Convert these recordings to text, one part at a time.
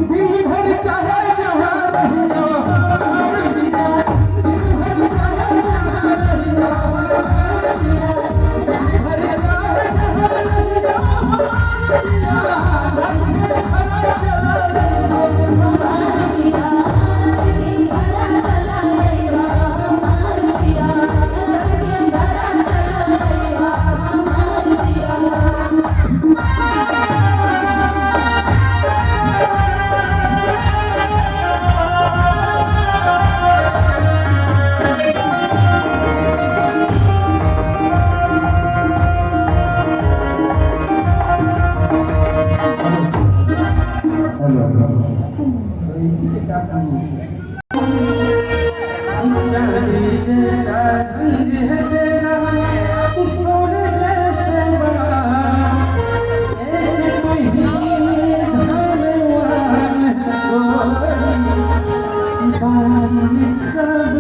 दिन भर चाहे जहाँ रहियो पिया, दिन भर चाहे जहाँ रहियो पिया, दिन भर चाहे जहाँ रहियो पिया, रंग भरा चला रहियो। तो इसी के साथ हम चांदी जैसा रंग है तेरा, तू सोने जैसे बना, एक तू ही धनवान है कोई, बाकी सब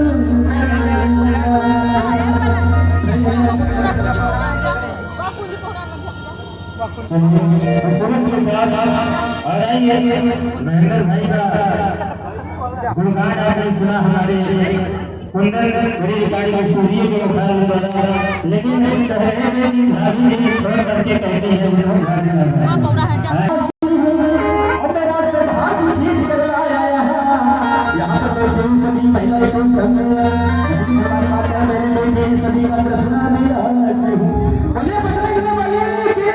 चलिए खुशबू के साथ और आइए महेंद्र भाई का गुणगान आपने सुना हमारे कुंदन मेरी रिकॉर्डिंग स्टूडियो के मुखार में द्वारा, लेकिन हम कह रहे हैं कि भाभी जी फोन करके कहते हैं वो भाभी और मेरा सौभाग्य खींच कर लाया यहाँ। यहाँ पर बैठे हुए सभी महिला एवं हमारी माता मेरे बैठे हैं सभी का प्रश्न मेरा से हूँ। बोलिए बजरंग बली की।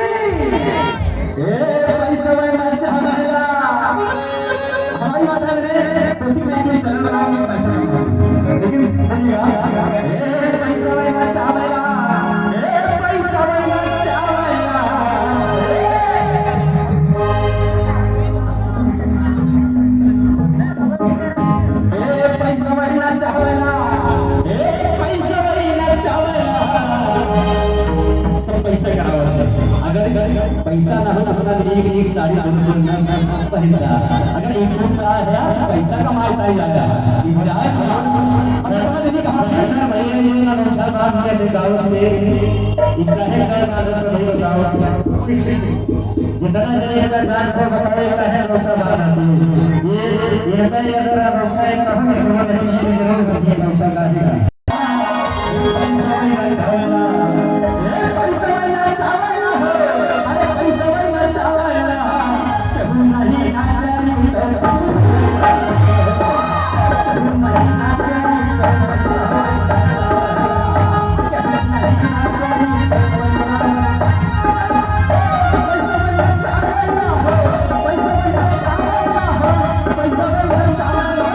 ए पैसा वैसा चाहला। हमारी माता मेरे सती में कोई चलन बनाओगे पैसा नहीं, लेकिन सुनिएगा, ए पैसा वैसा चाहला, ए पैसा वैसा चाहला। ए पैसा वही चावला, ए पैसा वही चावला। सब पैसा का अगर पैसा ना हो तो अपना एक एक साड़ी दोनों से पहनता, अगर एक रुपया है पैसा कमाता ही जाता जाए। और बता दीजिए कहाँ पे महेंद्र भैया ये ना नौशाद बात में ले गाँव के इतना है कर आदत नहीं बताओ जितना जने का जान को बताए का है नौशाद बात आती है ये इनका ही अगर नौशाद एक कहो तो नहीं है जरूर होती है नौशाद का पैसा वही चावला, ए पैसा वही चावला हो, अरे पैसा वही चावला। कहूँ नहीं आचारी उतर, कहूँ नहीं आचारी उतर, कहूँ नहीं आचारी उतर। पैसा वही चावला हो, पैसा वही चावला हो, पैसा वही चावला।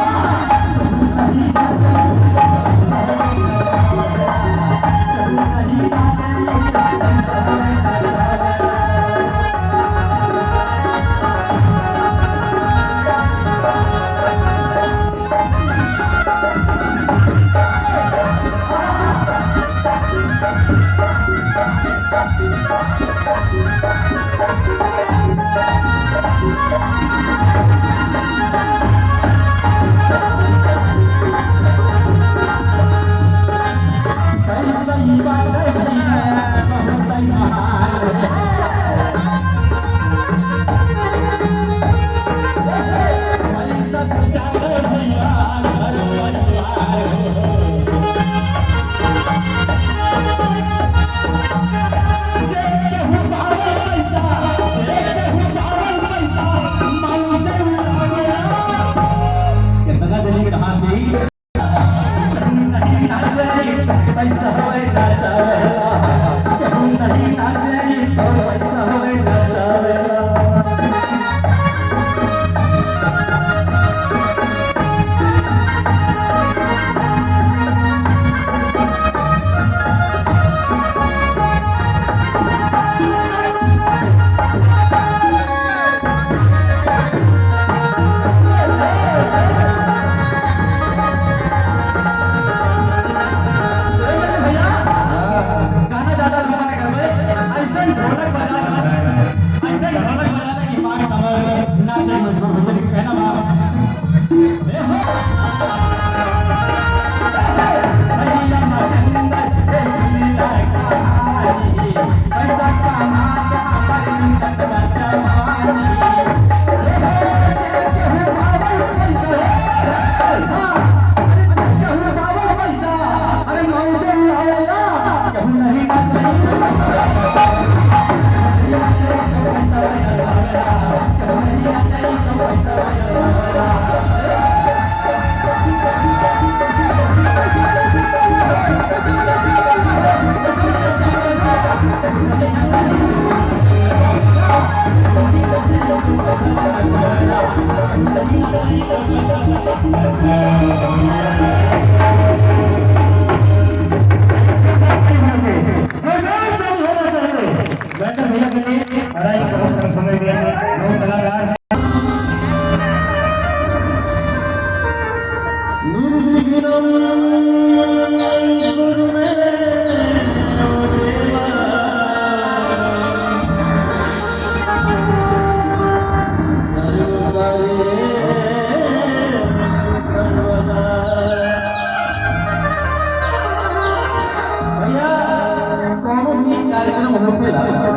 कार्यक्रम होखेला तो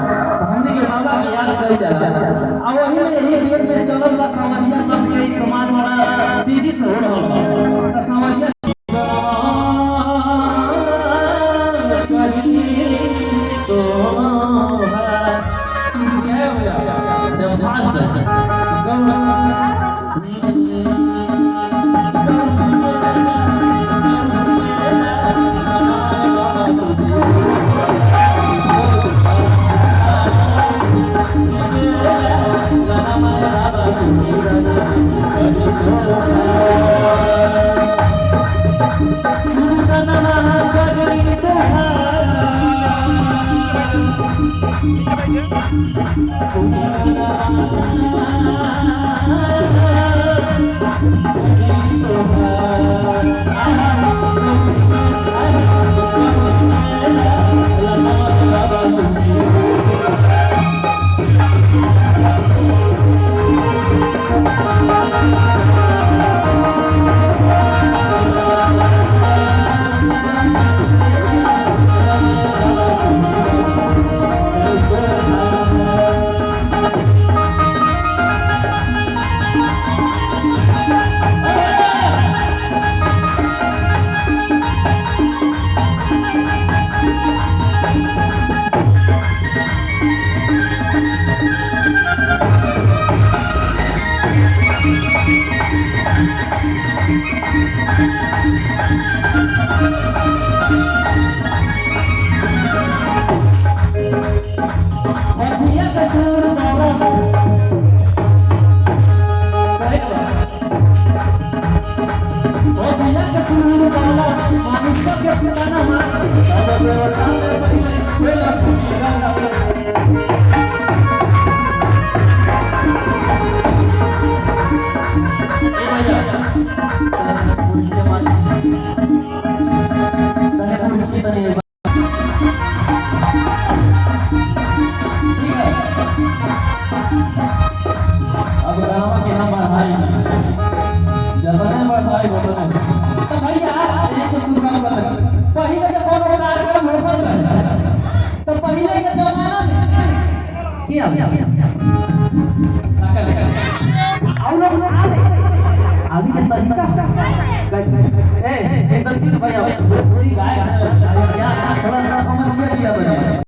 हमने के बाबा के याद कइल जाला। आ वही में यही बेर में चलल बा संवरिया सब के ई समाज बड़ा तेजी से हो रहल बा। त संवरिया अब गाँव के हम बढ़ाई जतने बढ़ाई होतने। तो भैया ये सब सुनना बता पहले के कोनो कार्यक्रम होखत रहे तो पहले के जमाना में की आवे आउ लोग आवे आवी के तरीका ए इंद्रजीत भैया पूरी गाय क्या थोड़ा थोड़ा कमर्शियल दिया बजा।